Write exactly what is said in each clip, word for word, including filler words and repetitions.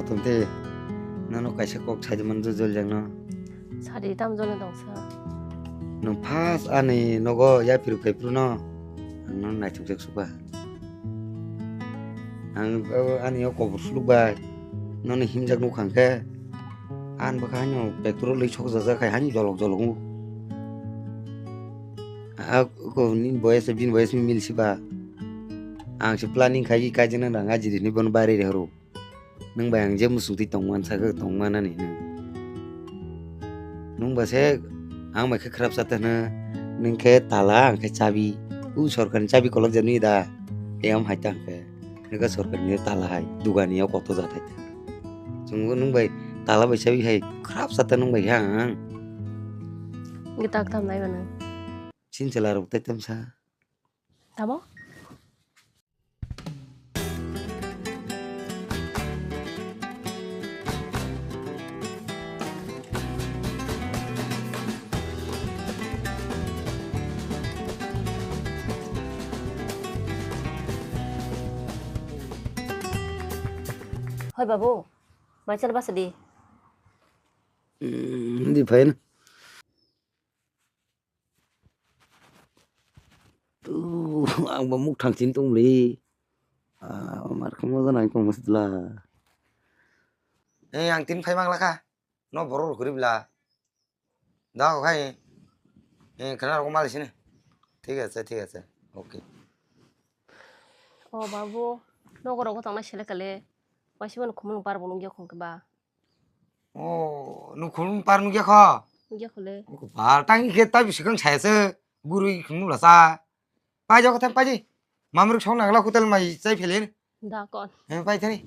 Tongte, nono kaisa kok saidi man jol jakno. Sadi tam jolni tongsa. Nwng first ani nogo yaphiru phaiphruno, ang nono naithokjak suba. Ang, o, ani o kobor suluk bai, nono himjak nukha hwnkhe, ani bwkha haino petrol wi sokjajak khai haino jolok jolok wngo. A, ko ni boyes, bini boyes mi mil siba. Ang se planning khai, kaijaknai rang ajiri hinwi bono barwi rw horo. Nwng bai ang je muchungtwi tongman sakhe tongmanani nwng. Nwng ba se ang bai khe khwrap sa tano, nwng khe tala, ang khe chabi. U sorkarni chabi kolok jani da. Eyam hai ta ang khe. Nwng khe sorkarni tala hai, dugani o koto ja thai ta. Chwngbo nwng bai tala bai chabi hai khwrap sa ta nwng bai khe ang. Gitak tam nai ba nwng. Chinchwla rok tei tamsa. Tamo? Hoi babu, mai chana basa di. Hmm, di phaina. Tu, ang ba muk thang chin tung li. Ah, mar kamo da nai kong mas dula. Eh, ang tin phai mang laka. No borok rok kwrwi bla. Da ko khai. Eh, khana rok mal sini. Thik ase, thik ase. Okay. O babu, nogo rogo tongna sele kale. Waisa mano khumulwng par bo nukya khong khe ba. O, nwng khumulwng par nukya kho? Nukya kho le. Par tang khe ta bisi kang saya se gurui khumulwng la sa. Pai jago thang pai ji. Mamruk song nangla hotel mai chai phele. Da kon. He pai thani.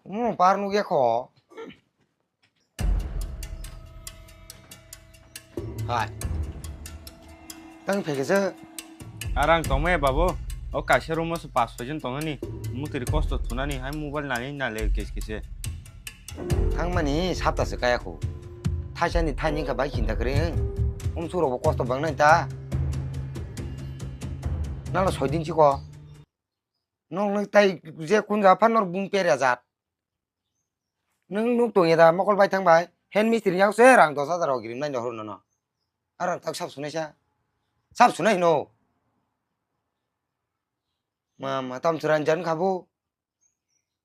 Mo par nukya kho. Hai. Tang phekesa. Arang tongmaya babu. O kaisa room o se pas soi jon tongani. Mutiri kosto thunani hai mobile nali nali kes kese. Thangmani sapta se kaya kho. Thaisani thaini kha bai chinta kwrwi. Um suro bo kosto bang nai ta. Nalo soi din chiko. Nong nai tai je kun ja phan nor bung pera jat. Nwng nuk tong ya da mokol bai thang bai. Hen mistri yak se rang dos hajar rok grim nai no hor no no. Arang tak sap sunai sa. Sap sunai no. Ma, ma, tam churan jan khabu.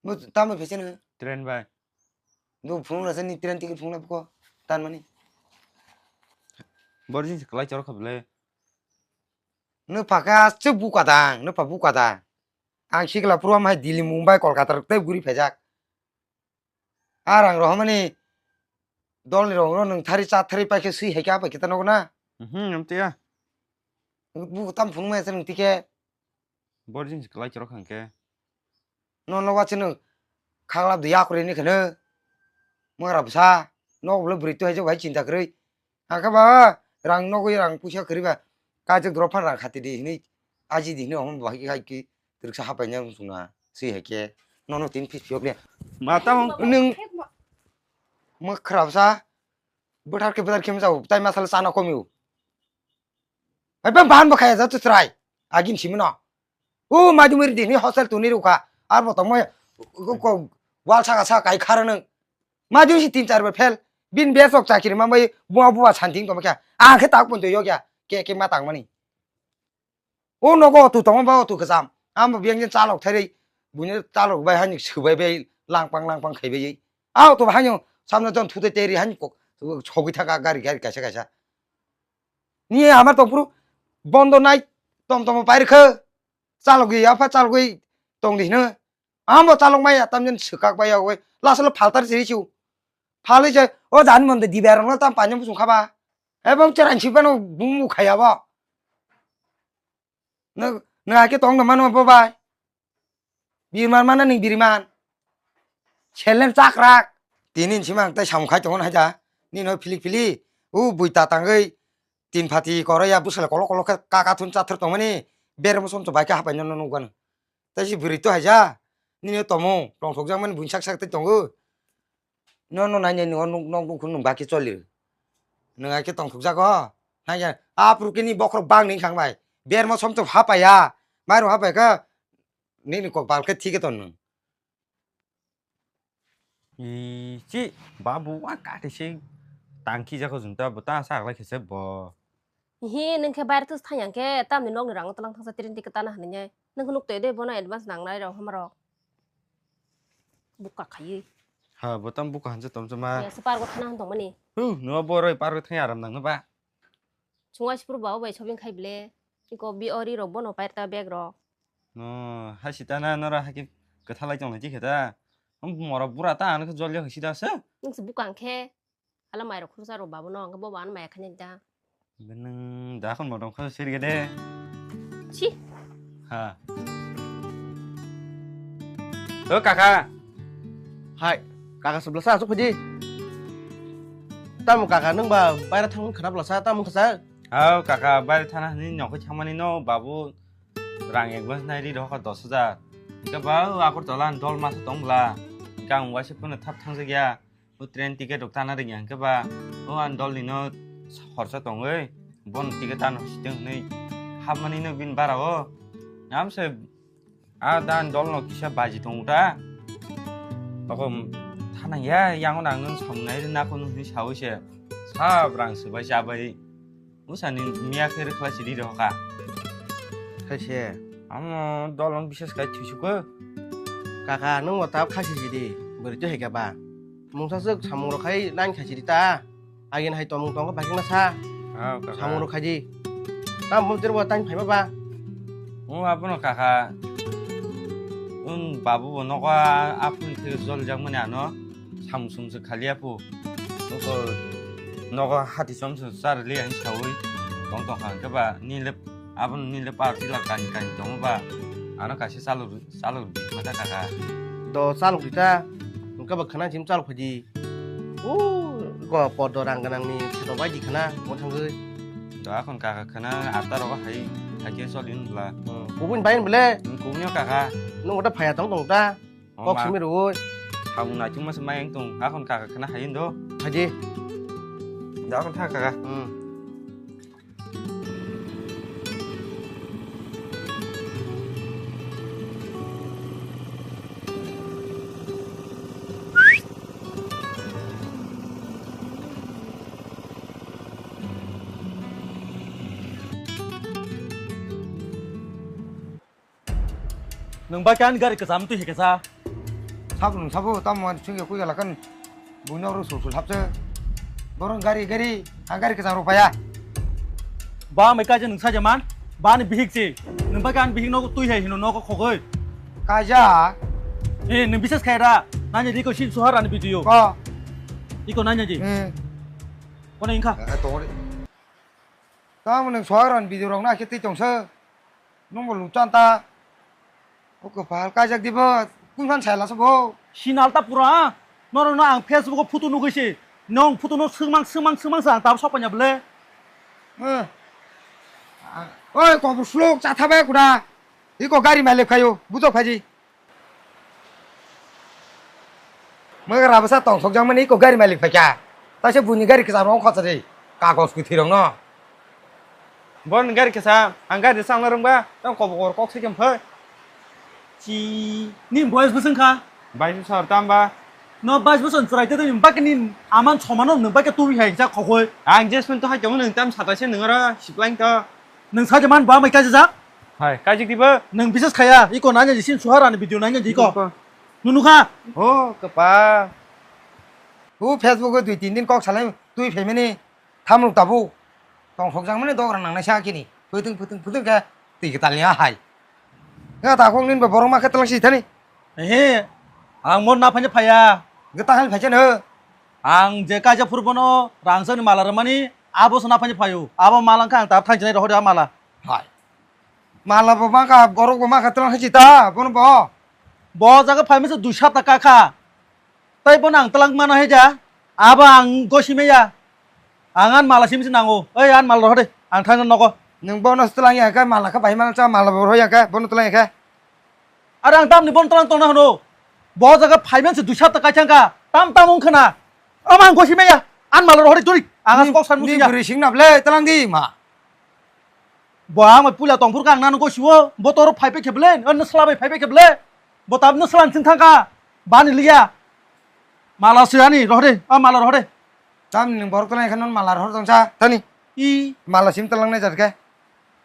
Mu tam phese no. Train bai. Do phung na sani train ticket phung na ko. Tan mani. Borjin se kalai chor khabu le. No paka se buka dang, no pa buka dang. Ang sikla puro mai Delhi, Mumbai, Kolkata rok tei guri phejak. Arang rohmani dolni rong ro nwng thari cha thari paikhe sui hai khe apai khe ta nogo na. Mhm, amtiya. Bu tam phunuk mai nwng tike. Borjin se kalai chorok hangke. No nogo chini khaglap di yakuri ni kheno. Mara bwsa. Nogo bwle bwrwi tu hai je hai chinta kwrwi. Hakhe ba rang nogwi rang puisa kwrwi ba kaijak doro phan rang khati di hinwi aji di hinwi omo bahai hai ki twrwksa hapai nang sung na swi hai khe nono tin phis phiyok le. Mata hong. Nwng mwkhra bwsa bwthar khe bwthar khe mjao tai masal chana komiu. Hai bang bahan bo khaya jatu chwrai agin simi no. O madi muri di hinwi hostel tuni rukha ar bo tongmo wal saka saka kai khara nwng. Madi si tin char bai fail. Bin besok chakiri ma bai buma bua santing tongma kya. Ang khe tak pun to yokya. Ke ke ma tang mani. O nogo otu tongma ba otu khasam. Amo biyang jen chalok thairi. Bunya chalok bai hani subai bai langpang langpang khai bai. A otu ba hanyo samna jon thute teri hani kok sogwi thaka gari gari kaisa kaisa. Ni amar tongpuru bondo nai tom tom pai rikha. Chalok gwi apha chalok gwi tong di hino. Amo chalok maya tamjani swkak bai yagwi last lo phaltar siri siu. Phalwi se o jani monde dibe rong tam panya musung khaba. Ebong cheran si bano bumu khaya bo. Nang nang ake tong mano bo bai. Birman mana ning birman. Selen chakrak. Tinin simang tai samung khai tongon haja. Nino philik phili. U buita tangwi tin phati koro ya busala kolo kolo kaka thun chathar tongmani. Bermo som to bai kha hapai no nukgano. Tai si bwrwi to haija. Nini tomo tongthokjak mani buini sak sak tai tongo. No no nai nai no nok nok khun nung baki choli. Nung ai khe tongthokjak o. Nai ya a purkini bokhorok bang ni khang bai. Bermo som to hapaya. Mairum hapai kha nini kok bal khe thik ton nung. I chi, babu wa kati se tangki jako junta bo ta sa aglai khe se bo. Hi, nung khe bayar tus thang yang khe, tamni nokni rang tlang thangsa train ticket tana hinwi. Nung nuk te de bono advance nang nai rok hamrok. Buka khaiwi. Ha, bo tam buka hanse tom chama. Ya, se pargo thana hantong mani. Hu, no bo roi pargo thang aram nang ba. Chungwa sipur bawo bai shopping khai ble. Iko bi ori rok bono pair ta bag rok. No, hai sita na nora haki kwthalai tong lai khe ta. Mora bura ta ano khe jol ya sida se. Nung se bukang khe. Hala mai rok khursa rok babu no ang bo ban mai khanya da. Benang da khon bodong kho sir gede. Chi. Ha. O kaka. Hai, kaka sebelasa asuk phaji. Tamo kaka nung ba baira thang khana belasa tamo khasa. Hao kaka, baire thana hwnwi nokho thangmani no babu rang advance nai ri rokha dos hajar. Hwnkhe ba o Agartala ni dol masa tong bwla. Hwnkhe ang waisa phano thap thangjakya. O train ticket rok tana rwngya hwnkhe ba o ani dol ni no khorsa tongwi bono ticket tano sitwng hwnwi hapmani no bini bara o. Amse A dan dolno kisa baji tongo ta. Toko thanang ya, yango nang nung samung nai na ko nung sawi se. Sab rang se bai chabai. Usani miya khe rwkhlai sidi roka. Khaise. Amo dolno bises kai thusuko. Kaka nung bo tab khasi sidi. Bwrwi to heka ba. Mungsa swk samung rok khai nang khai sidi ta. Agin hai tomung tongkha baikhe na sa. Ah, kaka. Samung rok khaidi. Tam bom tirbo tang phaima ba. O abono kaka. Un babu bo nogo aphun thik jol jak mani ano. Samung sumsuk khali apu. Nogo nogo hati som sum char li ang sawi. Tong tong kha khe ba ni lep Aboni nini le par tila kani kani tongo ba. Ano kaisa chalok chalok di mata kaka. Do chalok di ta. Engka ba khana chim chalok phaji. O go podo rang ganang ni kheto bai di khana mo thangwi. Do akhon kaka khana atta rogo hai hai khe choli wng bwla. Kubun bai wng bwle. Kubun yo kaka. Nung ota phaya tong tong ta. Kok simi rwui. Samung naichung masa mai wng tong akhon kaka khana hai wng do. Phaji. Do akhon tha kaka. Nwng bai khe ani gari kwcham twi hai khe sa. Sabo nwng sabo, tamo ani chwngya kwi galakan. Buino oro sul sul hapse. Borok gari, gari, ang gari kwcham rw phaiya. Ba mai kaisa nwng saja man, ba ni bihik se. Nwng bai khe ani bihik nogo twi hai hino nogo khogoi. Kaisa. Eh, nwng bises khai ra. Nanya di ko sin suhar ani video. Ko. Iko nanya di. Eh. Kono ingkha. Eh, tongori. Tamo nwng sohor rok ni video rok no akhe twi tongsa. Nwng bo luchanta. O kwpal kaijak dibo. Kung phan sai lasa bo. Sinal ta pura. Norok no ang Facebook o photo nugui se. Nwng photo no swngmang swngmang swngmang sa ang tabuk sok panya bwle. Eh. Oi kobor slok chatha bai kuda. Iko gari malik khayo. Bujok phaji. Mwgra bwsa tongsokjakmani iko gari malik phaikha. Taisa buini gari kwcham rok wngkha chari. Kagos kwthwi rokno. Bon gari kwcham, ang gari rwchapna rwngba, tamo kobor kok sai khe phai. Chi, ni boyes bwswng kha? Bais bosor tamba. No bais bosor chwrai tei tei bakni aman somano nwng bakhe tubui hai jak khokoi. Ang jesmani to hai tongo nwng tam sataise nwng oro siplaing to. Nwng saja man ba mai kaijak? Hai, kaijak dibo? Nwng bises khaya, iko nanya jisin suhar ani video nanya jiko. Iko. Nunu kha? Oh, kwpal. O Facebook o dui tin din kok salai twi phaimani thamruk tabuk. Tong sokjakmani dogra nangnai sa kini. Phutung, phutung, phutung khe twi kwtal ya hai. Nga ta kok nin ba borok ma khe tlang si thani. Ehe, ang mon na phanya phaya. Gata hal phacha no. Ang je kaija phurbono rangchakni mala rwmani abo se na phanya phayo. Abo mala wngkha ang ta thangjinai rohor ya mala. Hai. Mala bo mangkha, borok bo mangkha, tlang hai ta, bono bo. Bo jaga phaimasa dui sat taka kha. Tai bono ang tlang mana hai ja. Abo ang gosi meya. Ang an mala simsi nango. Oi an mala rohode. Ang thangna nogo. Nwng bono tlang ya kha, mala kha bai mangsa, mala bo roya kha, bono tlang ya kha. Are ang tamni bono tlang tongna hano. Bo jaga phaiman se dui sat taka changka. Tam tam wng khana. Abo ang gosi meya. An mala rohode turi. Ang as kok san musi ya. Bwrwi sing na ble, tlang di ma. Bo ang bai puila tongphur kha ang nang gosio, bo toro phai phai khe ble, o nwsla bai phai phai khe ble, bo tab nwsla ni sing thang kha, bani liya. Mala se ani rohde, a mala rohde. Tam ning borok tolai khan mala rohor tongsa tani. I mala sim talang nai jat khe.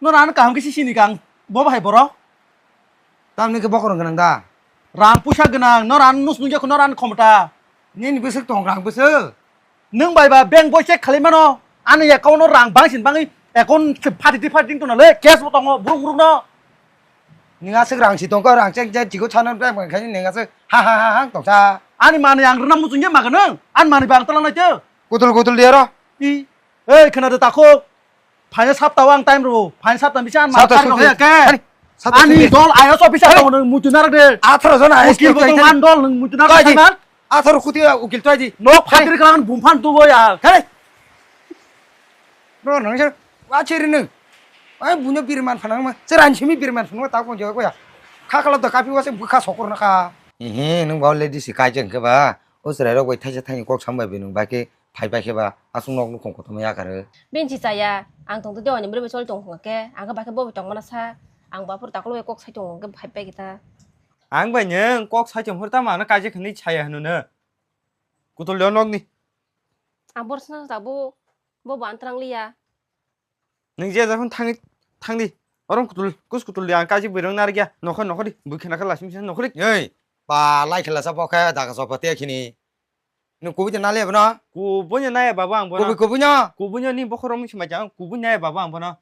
No ran kaham khe sini kang. Bo bahai borok. Tam ni khe bokorong gwnang da. Rang puisa gwnang, no ran nus nungya no ran khomta. Nini bwswk tong rang bwswk. Nwng bai ba bank boi check khalai mano, ani account o rang bangsin bangwi account phati di phati tong le, cash bo tongo, buruk buruk no. Nwng aswk rang si tongkha, rang chek chek chikon sana bang bang khaini nwng aswk ha ha ha ha tongsa. Ani manwi ang rwna muchungya maga nwng, ani manwi ba ang talang naitw. Kutul kutul diya ro. I, ei khna de takhuk. Phaina sapta o ang time rw, phaina sapta bisa ang ma Sapta time rw suti. Hoya ke. Ani, sapta Ani suti. Dol I A S officer Ani. Tong nwng muchuna rak de. Atharo jona I A S Ukil officer botong tani. Man dol nwng muchuna Tadi. Rak man. Atharo kuti ukil tadi. No phatri kang bumpan tu boya. Kare. No no sir. Wa chiri nwng. Ai bunyo birman phanang ma. Seran simi birman phanang ma ta kon joya koya. Khakala da kapi wase bukha sokor na kha. Ehe, nwng ba lady si kai jeng ke ba. O chwrai rok bai thaisa thaini kok sam bai bi nwng ba ke. Phai pai khe ba, aswk nok nukhung kotorma yakarwi. Bini si chaya, ang tongtwi dewani bwrwi bai choli tong hwnkhe, ang khe bai khe bo bai tongmana sa, ang bo aphuru takhwlwi kok sai tongo hwnkhe phai pai khe ta. Ang bai nwng kok sai tong phuru tamo ano kaijak hwnwi saya hwnwi no. Kutul de nokni. Ang bor swnam tabuk, bo bo ang twlang liya. Nwng je jakhon thangwi thangdi. Orom kutul, kus kutul di ang kaijak bwrwi narwkya. Nokho nokho di, bwkhe nakha lasing sing nokho di. Ei, ba lai khela sa bo khe daga sopa te khini. Nwng kubui de naliya bono? Kubui no naya baba ang bono. Kubui kubui no? Kubui no ni bokhorok misi maja ang kubui naya baba ang bono.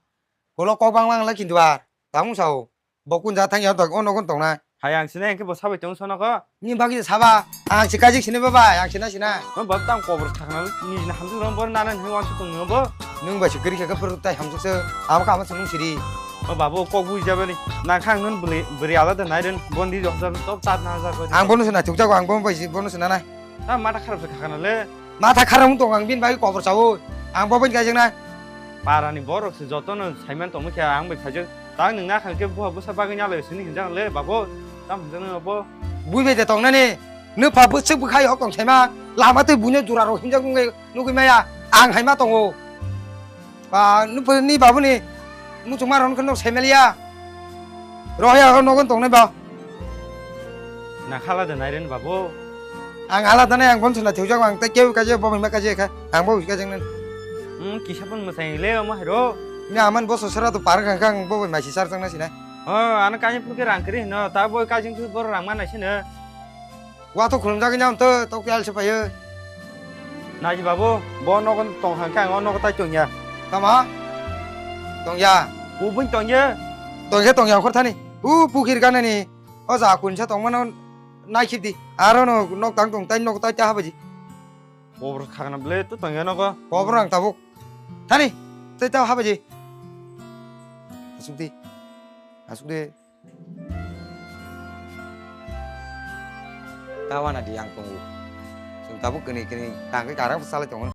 Ulo kok bang lang lai kintu ar. Tamo sao. Bo kun ja thang ya tok ono kon tongnai. Hai ang sinai engke bo sabai tong sono ko. Ni bagi saba. Ang si kajik sini baba, ang sina sina. Mo bab tang kobor thakna ni na hamsu rom bor nana ni wan su tong bo. Nwng bai si gari kha ka pur tai hamsu se. Am ka ma sung siri. O babu kok bui jabani. Na khang nun bri bri ala da nai den bon di jok jab tok tat na jab. Ang bono sina thuk jago, ang bono bai si bono sina nai. Ta mata kharap se khakana le. Mata kharap wng tong ang bini bagwi kobor chawi. Ang bo bini kaijaknai. Parani borok se jotono saiman tongma khe ang bai phaijak. Ta nwng na khang khe buha bwsa bagwi nyalai sini hinjak le babo. Tam hinjak nang bo. Bui bai de tongnani. Nw pha bwswk bwkhai hok tong saima. Lama twi buino jura rok hinjak nungwi nugwi maya. Ang hai ma tongo. Ba, nupuni babuni muchungma rok no semelia. Rohya rok nogon tongnai ba. Na khala de nairen babu. Ang hala tanai ang bon suna thiujak ang tei keu kaje bo ma kaje kha. Ang bo kaje nang. Hmm, kisa pun masai le omo hero. Ni aman bo sosara to par kang kang bo ma si sar tang na sina. Oh, ana kaje pur ke rang kri no, ta bo kaje pur bo rang ma na sina. Wa to khulumjagwi nang to, to kiyal se payo. Naji babu, bo nogo tong hang khe ang o nogo tai tongya. Tamo? Tongya. Kubun tongya. Tongya tongya khor thani. U pukhir ganani. O ja kun sa tongmano naikhip di. Aro no nok tang tong tai nok tai ta habaji. Kobor khagna ble to tongya nogo. Kobor ang tabuk. Thani. Tai ta habaji. Asuk di. Asuk de. Tawana di ang tongo. Chwng tabuk kini kini tangwi karang salai tongo.